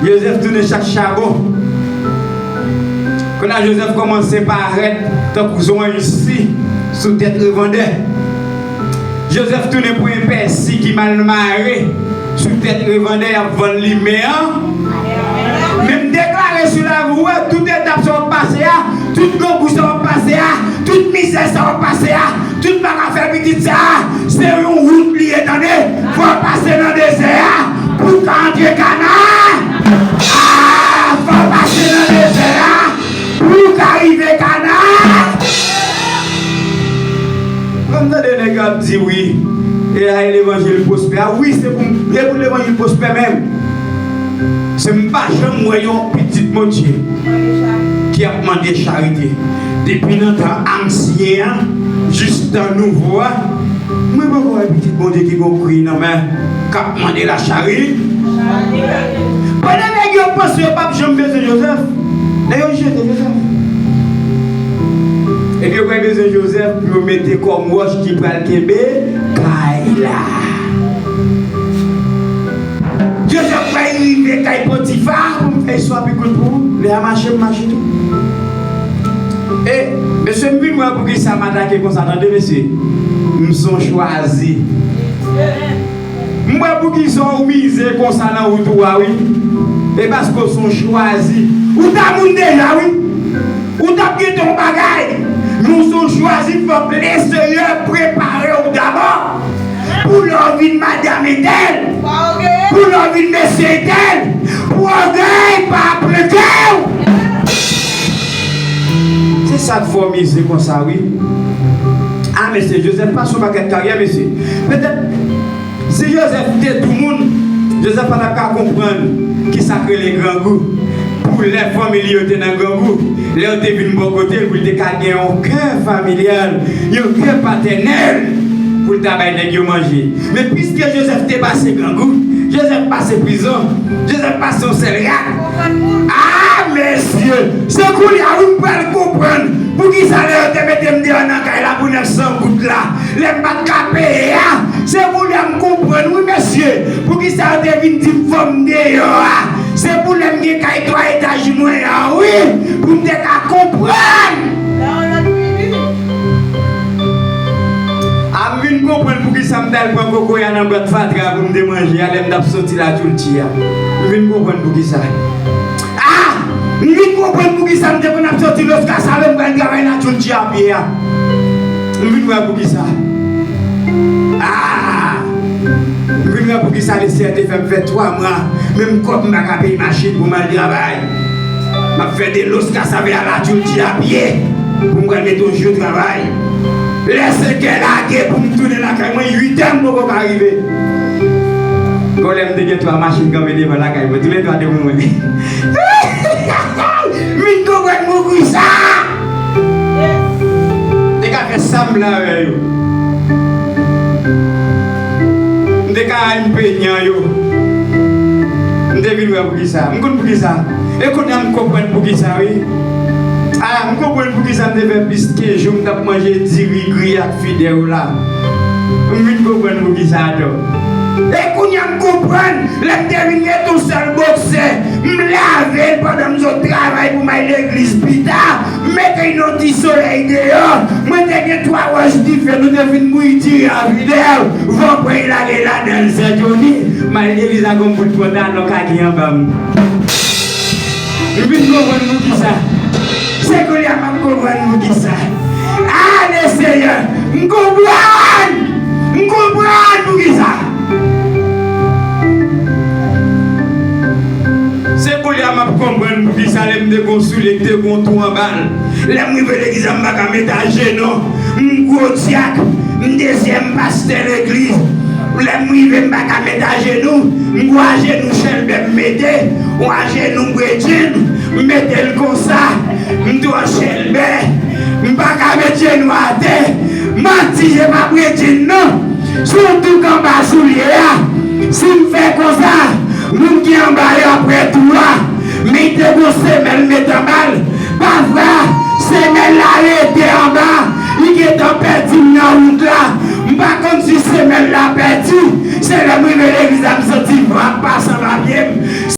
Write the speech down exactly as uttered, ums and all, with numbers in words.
Jozèf tounen chak chabon. Kounye a, Jozèf kòmanse parèt tankou zonyisi sou tèt revandè. Jozèf tounen pran pèsi ki mal mare sou tèt revandè y ap vann limen an. Men m deklare sou lavi w, tout etap sa w ap pase a, tout grangou sa w ap pase a, tout mizè sa w ap pase a, tout bagay fè pitit sa a, se yon wout li ye, tande. Fò w pase nan dezè a pou w ka antre Kanan. Ah, fò w pase nan dezè a pou w ka rive Kanan. Lè m tande nèg yo ap di wi, e a e levanjil pwospè a, wi, se pou, e pou levanjil pwospè menm. Se m pa janm wè yon pitit Bondye ki ap mande charite. Depi nan tan ansyen an, jis tan nouvo a, mwen poko wè pitit Bondye ki gon kwi nan men k ap mande lachari. Pandan nèg yo panse yo p ap janm bezwen Jozèf, nèg yo jete Jozèf. Epi yo pral bezwen Jozèf pou yo mete kòm wòch ki pral kenbe kay la. Jozèf pral rive kay Potifa, pou m fè istwa pi kout pou ou. Lè a mache, m mache tou. E, mesye, m vin wè poukisa m atake konsa, tande, mesye. M se yon chwazi. M wè poukisa w mize konsa nan wout ou a, wi. E paske w se yon chwazi. Ou ta moun deja, wi. Ou t ap gen yon bagay. Men w se yon chwazi, fòk Lesenyè prepare w dabò. Pou lè w vin madanm entèl, pou lè w vin mesye entèl, pou ògèy pa pran kè w. Se sa k fè w mize konsa, wi. A, mesye, Jozèf pase yon pakèt karyè, mesye. Petèt, si Jozèf te tou moun, Jozèf pa t ap ka konprann kisa k rele grangou. Pou lè fanmi li yo te nan grangou, lè yo te vin bò kote l, pou l te ka gen yon kè familyal, yon kè patènèl, pou l ta bay nèg yo manje. Men piske Jozèf te pase grangou, Jozèf pase prizon, Jozèf pase yon sèl rad. A, mesye, se kounye a wi m pral konprann poukisa lè yo te mete m deyò nan kay la pou nèf san goud la, lè m pa t ka peye a, se kounye a m konprann wi, mesye, poukisa yo te vin di m fò m deyò a. Se pou lè m gen kay twa etaj mwen an, wi, pou m te ka konprann. A, m vin konprann poukisa m t al pran kokoya nan bwat fatra pou m te manje a lè m t ap soti Latulti a. M vin konprann poukisa. A! M vin konprann poukisa m te konn ap soti Los Casablanca, m pral travay Latulti a pye a. M vin wè poukisa. A! M vin wè poukisa Lesenyè te fè m fè twa mwa, menm kòb m pa ka peye machin pou m al travay. M ap fè de Los Casablanca a Latulti a pye pou m pral mete yon jou travay. Lè senkè lage pou m tounen lakay mwen, uitè m poko ka rive. Gon lè m te gen twa machin kanpe devan lakay mwen, toulètwa te pou mwen. M vin konprann poukisa. M te ka fè sa m vle avè yo. M te ka al penyan yo. M te vin wè poukisa. M konn poukisa. E kounye a m konprann poukisa, wi. A, m konprann poukisa m te fè plis kenz jou m t ap manje diri gri ak fidèw la. M vin konprann poukisa atò. E kounye a m konprann, lè m te vin gen yon sèl bòksè, m lave l pandan m sot travay pou m al legliz pita, m mete l nan ti solèy deyò, mwen te gen twa wòch dife, nou te fin bouyi diri a fidèw, van pran l lage ladan l, Sè Joni, m al legliz ak yon bout pantalon kaki anba m. M vin konprann poukisa. Se kounye a m ap konprann poukisa. A, Lesenyè, m konprann! M konprann poukisa. Se kounye a m ap konprann poukisa lè m te gon soulye k te gon twou anba l. Lè m rive legliz la, m pa ka met ajenou. M gwo dyak, m dezyèm pastè legliz. Lè m rive, m pa ka met ajenou. M gwo ajenou chèlbè m mete. Yon ajenou bredjenn, m mete l konsa. M twò chèlbè. M pa ka met jenou atè. Manti, se pa bredjenn, non. Se yon douk anba soulye a. Si m fè konsa, moun ki anba yo ap wè twou a. Men te gon semèl met anba l. Pafwa, semèl la rete anba. Li gentan pèdi m nan wout la. M pa konn si semèl la pèdi. Se lè m rive legliz la, m santi van ap pase anba